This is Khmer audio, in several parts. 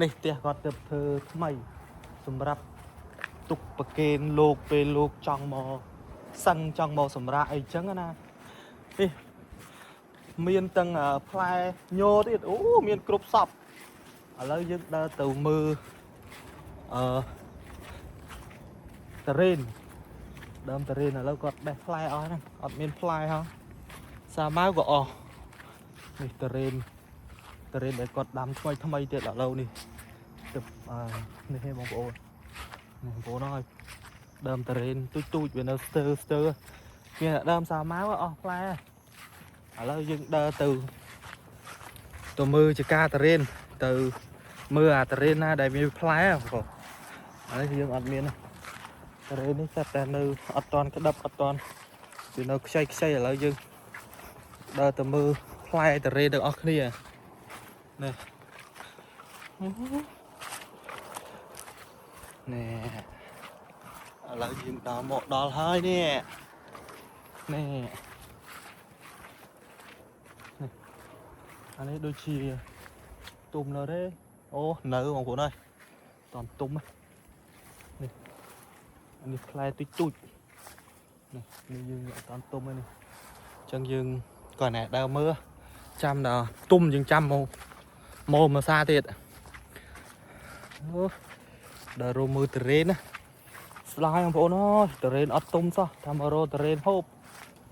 នេះផ្ទះគាត់ទៅធ្វើថ្មីសម្រាប់ទុកប្រគេនលោកពេលលោកចង់មកសឹងចង់មកសម្រាប់អីចឹងណានេះមានទាំងផ្លែញទៀតអូមានគ្រប់សពឥឡូវយើងដើរទៅមើលអឺតរេនដើមតរេនឥឡូវគាត់បេះផ្លែអស់ហ្នឹងអត់មានផ្លែហ៎សាម៉ាវក៏អស់នេះតរេនតរេនដែលគាត់ដាំថ្មីថ្មីទៀតឥឡូវនេះទឹកអឺនេះឯងបងប្អូននេះបងប្អូនអើយដើមតរេនទូចទូចវានៅស្ទើស្ទើមានតែដើមសាម៉ាវអស់ផ្លែឥឡូវយើងដើរទៅទៅមើលចការតរេនទៅមើលអាតរេនណាដែលមានផ្លែបងប្អូនឥឡូវយើងអត់មានទេតរេននេះតែតែនៅអត់តាន់ក្តឹបអត់តាន់វានៅខ្ចីខ្ចីឥឡូវយើងដើរទៅមើលផ្លែតរេនទាំងអស់គ្នានេះនេះឥឡូវយើងដល់មកដល់ហើយនេះនេះនេះអានេះដូចជាទុំនៅទេអូនៅបងប្អូនអើយតន់ទុំនេះអានេះផ្លែទូចទូចនេះនេះយើងអត់តន់ទុំទេនេះអញ្ចឹងយើងក៏ណែដើរមើលចាំដល់ទុំយើងចាំមកមកមកសាទៀតអូដើររមើលតរេនណាស្ដាយបងប្អូនអើយតរេនអត់ទុំសោះថាមករកតរេនហូប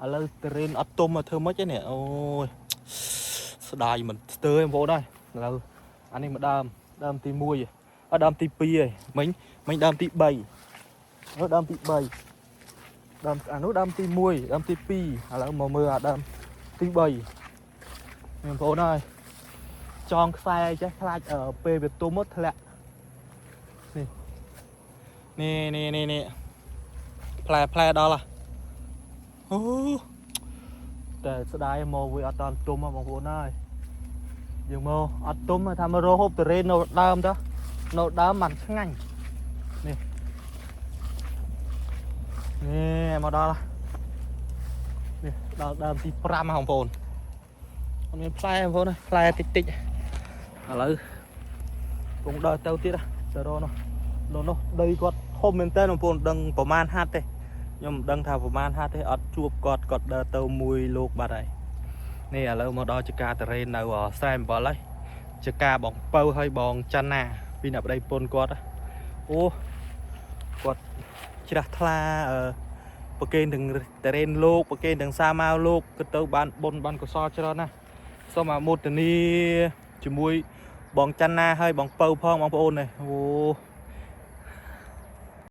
ឥឡូវតរេនអត់ទុំមកធ្វើម៉េចឯនេះអូយស្ដាយមិនស្ទើរបងប្អូនអើយឥឡូវអានេះមកដើមដើមទី1អត់ដើមទី2ឯងមិញមិញដើមទី3អឺដើមទី3ដើមអានោះដើមទី1ដើមទី2ឥឡូវមកមើលអាដើមទី3បងប្អូនអើយចងខ្សែចេះខ្លាចពេលវាទុំមកធ្លាក់នេះនេះនេះនេះនេះផ្លែផ្លែដល់ហ៎អូតែស្ដាយមកវាអត់តាន់ទុំហ៎បងប្អូនអើយយើងមកអត់ទុំថាមករកហូបតរេននៅដើមតើនៅដើមมันឆ្ងាញ់នេះនេះមកដល់នេះដល់ដើមទី5ហ៎បងប្អូនអត់មានផ្លែបងប្អូនផ្លែតិចតិចឥឡូវគង់ដើរទៅទៀតទៅរកនោះនោះនោះដីគាត់ធំមែនតើបងប្អូនដឹងប្រហែលហាត់ទេខ្ញុំមិនដឹងថាប្រហែលហាត់ទេអត់ជួបគាត់គាត់ដើរទៅមួយលោកបាត់ហើយនេះឥឡូវមកដល់ចការតរេននៅស្រែអំបិលហើយចការបងពៅហើយបងច័ន្ទណាពីអ្នកប្តីពុនគាត់អូគាត់ជ្រះថ្លាអឺប្រកេនទាំងតរេនលោកប្រកេនទាំងសាម៉ាវលោកគឺទៅបានបុណ្យបានកុសលច្រើនណាស់សូមអនុមោទនាជាមួយបងច័ន្ទណាហើយបងពៅផងបងប្អូននេះអូ